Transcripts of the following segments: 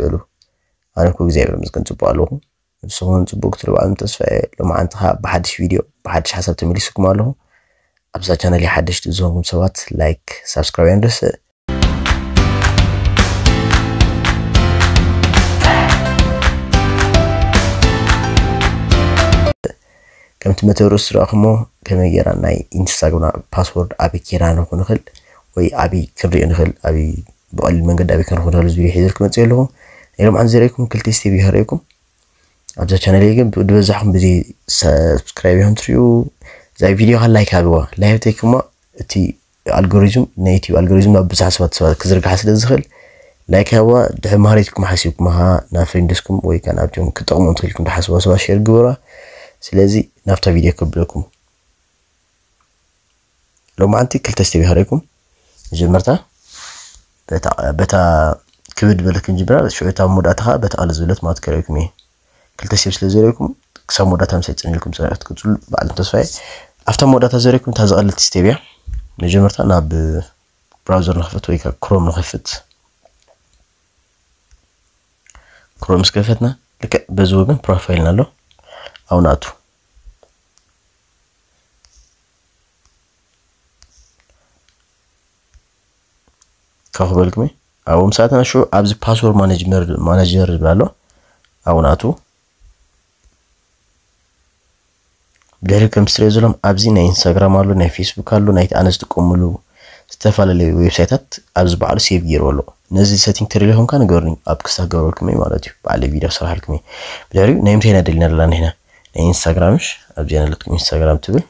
በሉ። ኣነ እኮ እግዚኣብሔር ይመስገን ጽቡቕ ኣለኹ። ንስኹም ጽቡቕ ክትህልዉ ዓለም ተስፋ እየ። ሎማዓንቲ ኸኣ ብሓድሽ ቪድዮ፣ ብሓድሽ ሓሳብ ተመሊስኩም ኣለኹ። ኣብዛ ቻነል ሓደሽቲ ዝኾንኩም ሰባት ላይክ፣ ሳብስክራይብ ኣይንረስዕ። ከምቲ መተርኡ ዝረኣኹሞ ከመይ ጌርና ናይ ኢንስታግራም ፓስወርድ ኣበይ ጌርና ንረኽቦ ንኽእል ወይ ኣበይ ክንሪኦ ንኽእል፣ ኣበይ ብቐሊል መንገዲ ኣበይ ክንረኽቦ ንኽእል ዝብል ሒዘልኩም መፂእ ኣለኹ። ናይ ሎምዓንቲ ዘርእየኩም ክልተ ስቴፕ ይህረየኩም። ኣብዛ ቻነል ግን ብዝበዛሕኩም ብዘይ ሳብስክራይብ ኢኹም ትሪኡ። እዛ ቪድዮ ካ ላይክ ሃብዋ። ላይክ ተይክሞ እቲ ኣልጎሪዝም ናይ ዩቲዩብ ኣልጎሪዝም ናብ ብዙሕ ሰባት ሰባት ክዝርግሓ ስለ ዝኽእል ላይክ ሃብዋ። ድሕሪ ማህረይትኩም ሓሲብኩም ኻ ናብ ፍሬንድስኩም ወይ ከዓ ናብቶም ክጠቕሞም ትኽእልኩም ዝሓስቡ ሰባት ሼር ግበራ። ስለዚ ናብታ ቪድዮ ከብለኩም። ሎማዓንቲ ክልተ ስቴፕ ይኸረይኩም። መጀመርታ በታ በታ ክብድ በለት ክንጅምራ ሽዑ እታ መወዳእታ ኸዓ በታ ቀለል ዝበለት ማለት ከርእየኩም እየ። ክልተ ስቴፕ ስለ ዘርእየኩም ክሳብ መወዳእታ ምሳይ ጽንልኩም ጽንዕት ክትቅጽሉ በዓል ተስፋ እየ። ኣብታ መወዳእታ ዘርእየኩም እታ ዝቐለልቲ ስቴፕ እያ። መጀመርታ ናብ ብራውዘር ንኽፍት ወይ ከዓ ክሮም ንኽፍት። ክሮም ምስ ከፈትና ልክዕ በዚ ወገን ፕሮፋይልና ኣሎ። ኣብኡ ንኣቱ። ካብ ክበልኩም እየ። ኣብኡ ምስ ኣተና ሽዑ ኣብዚ ፓስወርድ ማኔጅመር-፣ ማኔጀር ዝብል ኣሎ። ኣብኡ ንኣቱ። ብድሕሪ ከም ትሪኦ ዘለኹም ኣብዚ ናይ ኢንስታግራም ኣሎ፣ ናይ ፌስቡክ ኣሎ፣ ናይቲ ኣነ ዝጥቀመሉ ዝተፈላለዩ ዌብሳይታት ኣብዚ ባዕሉ ሴቭ ገይርዎ ኣሎ። ነዚ ሴቲንግ ተደሊኹም ከ ንገሩኒ፣ ኣብ ክስታ ክገብረልኩም እየ ማለት እዩ። ባዕለይ ቪድዮ ክሰርሓልኩም እየ። ብድሕሪኡ ናይ ምንታይ ኢና ደሊና ዘለና ንሕና? ናይ ኢንስታግራም፣ እሺ፣ ኣብዚኣ ዘለትኩም ኢንስታግራም ትብል።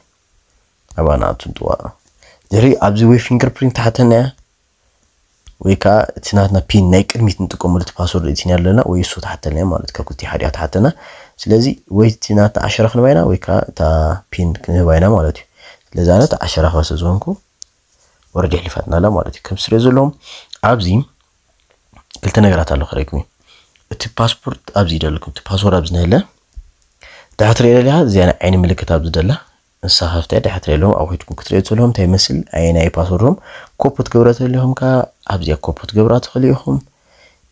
ኣብኣ ንኣቱ ንጥዋ። ድሕሪ ኣብዚ ወይ ፊንገር ፕሪንት ትሓተና እያ፣ ወይ ከዓ እቲ ናትና ፒን ናይ ቅድሚት ንጥቀመሉ እቲ ፓስወርድ እቲ ኣለና ወይ እሱ ትሓተልና እያ ማለት ካብ ክልቲኡ ሓዲኣ ትሓተና። ስለዚ ወይ እቲ ናትና ዓሸራ ክንህባ ኢና ወይ ከዓ እታ ፒን ክንህባ ኢና ማለት እዩ። ስለዚ ኣነ እታ ዓሸራ ክወስድ ዝኾንኩ ወረድ የሕሊፋትና ኣላ ማለት እዩ። ከም ትሪኦ ዘለኹም ኣብዚ ክልተ ነገራት ኣሎ ክረይኩም እዩ። እቲ ፓስፖርት ኣብዚ ይደለኩም፣ እቲ ፓስወርድ ኣብዚ ነለ ድሕሪ ትሪኦ ደሊኻ እዚኣ ናይ ዓይኒ ምልክት ኣብዚ ደላ ንሳ ከፍተ ድሕሪ ትሪኦ ኣለኹም። ኣብ ኹይትኩም ክትሪኦ ዘለኹም እንታይ ይመስል? ኣየናይ ፓስወርዶም ኮፒ ትገብረ ተሊኹም ከ ኣብዚኣ ኮፒ ትገብራ ትኽእሉ ኢኹም።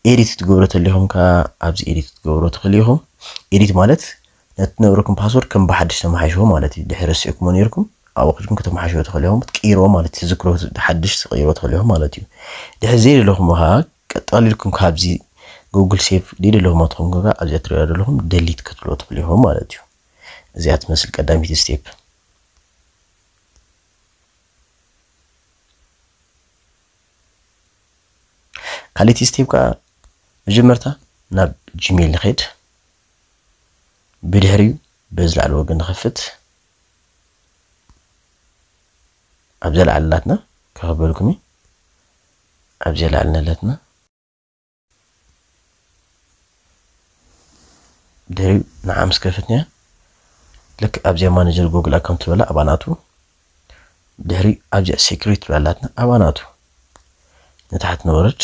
ኤዲት ትገብረ ተሊኹም ከ ኣብዚ ኤዲት ትገብሮ ትኽእሉ ኢኹም። ኤዲት ማለት ነቲ ነበረኩም ፓስወርድ ከም ብሓድሽ ተመሓይሽዎ ማለት እዩ። ድሕሪ ረሲዕኩሞ ነይርኩም ኣብኡ ኹይትኩም ከተመሓይሽዎ ትኽእሉ ኢኹም። ትቅይርዎ ማለት እዩ። ትዝክሮ ሓድሽ ትቅይርዎ ትኽእሉ ኢኹም ማለት እዩ። ድሕሪ ዘይደለኹም ከ ቀጥ ኢልኩም ካብዚ ጉግል ሴቭ ዘይደለኹም ኣትኹም ከ ኣብዚኣ ትሪኦ ዘለኹም ደሊት ክትብልዎ ትኽእሉ ኢኹም ማለት እዩ። እዚኣ ትመስል ቀዳመይቲ ስቴፕ። ካልኣይቲ ስቴፕ ከኣ መጀመርታ ናብ ጂሜል ንኸይድ። ብድሕሪኡ በዚ ላዕሊ ወገን ንኸፍት። ኣብዚኣ ላዕሊ ኣላትና ከኸበልኩም እዩ። ኣብዚኣ ላዕሊ ነለትና። ድሕሪኡ ንዓ ምስ ከፈትናያ ልክዕ ኣብዚኣ ማኔጀር ጉግል ኣካውንት ትበላ ኣብኣ ንኣቱ። ድሕሪኡ ኣብዚኣ ሴኩሪቲ ትብላ ኣላትና ኣብኣ ንኣቱ። ንታሕቲ ንወርድ።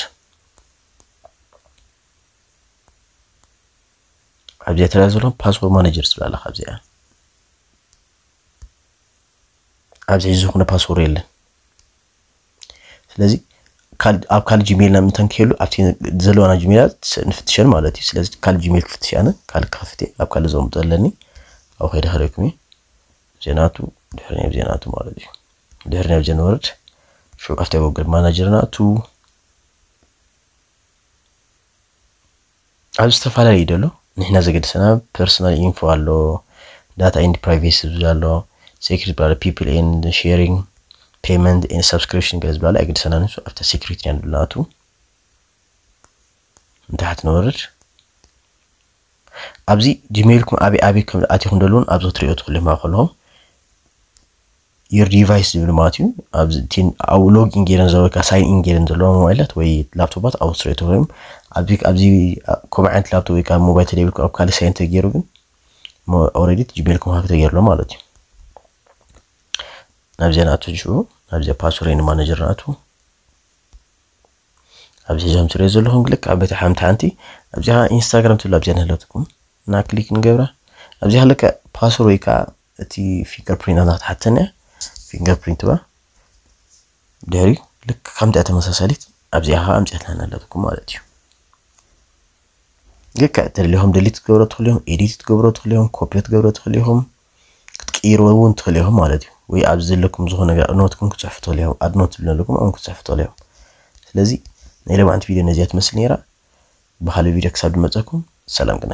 ኣብዚኣ ትረኣ ዘሎ ፓስወርድ ማኔጀር ትብላ ኣላ። ካብዚኣ ኣብዚ ሕዚ ዝኾነ ፓስወርድ የለን። ስለዚ ካል-፣ ኣብ ካልእ ጂሜልና ምእንታን ክህሉ ኣብቲ ዘለዋና ጂሜላት ንፍትሸን ማለት እዩ። ስለዚ ካልእ ጂሜል ክፍትሽ ኣነ ካልእ ክኸፍት እየ። ኣብ ካልእ ዘቕምጦ ኣለኒ። ኣብ ከይደ ክረይኩም እየ። ዜናቱ ድሕሪ ናይ ዜናቱ ማለት እዩ። ድሕሪ ናይ ዜና ወርድ ሽዑ ኣብቲ ጉግል ማናጀር ናቱ ኣብ ዝተፈላለዩ ደሎ ንሕና ዘገድሰና ፐርሰናል ኢንፎ ኣሎ፣ ዳታ ኤንድ ፕራይቬሲ ዝብል ኣሎ፣ ሴክሪት ባለ ፒፕል ኤንድ ሼሪንግ፣ ፔመንት ኤንድ ሳብስክሪፕሽን ገለ ዝብል ኣሎ። ኣይገድሰና ንሱ ኣብታ ሴክሪት ኢና ንብል ናቱ። ንታሕቲ ንወርድ። ኣብዚ ጂሜልኩም ኣበይ ኣበይ ከም ኣቲኹም ደለውን ኣብዚ ክትሪኦ ትኽእሉ ኢኹም ከለኹም። ዩር ዲቫይስ ዝብል ማለት እዩ። ኣብዚ ቲን ኣብ ሎግ ኢን ገይረን ዘሎ ወይ ሳይን ኢን ገይረን ዘለዋ ሞባይላት ወይ ላፕቶፓት ኣብ ስሬት ኮይኖም ኣብዚ ኣብዚ ከምኡ ዓይነት ላፕቶፕ ወይ ከዓ ሞባይል ተደይብልኩም ኣብ ካልእ ሳይን ተገይሩ ግን ኦልሬዲ ጂሜልኩም ሃክ ተገይሩ ኣሎ ማለት እዩ። ናብዚኣ ንኣቱ ሽዑ ናብዚኣ ፓስወርድ ማናጀር ንኣቱ። ኣብዚ ሒዞም ትሪኦ ዘለኹም ክልክ ኣብ ቤት ሓንቲ ሓንቲ ኣብዚኣ ኢንስታግራም ትብል ኣብዚኣ ንህለትኩም እና ክሊክ ንገብራ። ኣብዚኣ ልክዕ ፓስወርድ ወይ ከዓ እቲ ፊንገር ፕሪንት ናታ ክትሓተና እያ። ፊንገር ፕሪንት ባ ድሕሪ ልክ ከምዚኣ ተመሳሳሊት ኣብዚኣ ከዓ ኣምፅኣትና ኣለትኩም ማለት እዩ። ግን ከ ተደሊኹም ደሊት ክትገብሮ ትኽእሉ ኢኹም፣ ኤዲት ክትገብሮ ትኽእሉ ኢኹም፣ ኮፒ ክትገብሮ ትኽእሉ ኢኹም፣ ክትቅይርዎ እውን ትኽእሉ ኢኹም ማለት እዩ። ወይ ኣብዚ ዘለኩም ዝኾነ ነገር ኖትኩም ክጽሕፉ ትኽእሉ ኢኹም። ኣድ ኖት ዝብለኩም ኣም ክጽሕፉ ትኽእሉ ኢኹም። ስለዚ ናይ ሎማዓንቲ ቪድዮ ነዚኣ ትመስል ነይራ። ብኻልእ ቪድዮ ክሳብ ዝመፀኩም ሰላም ቅነ።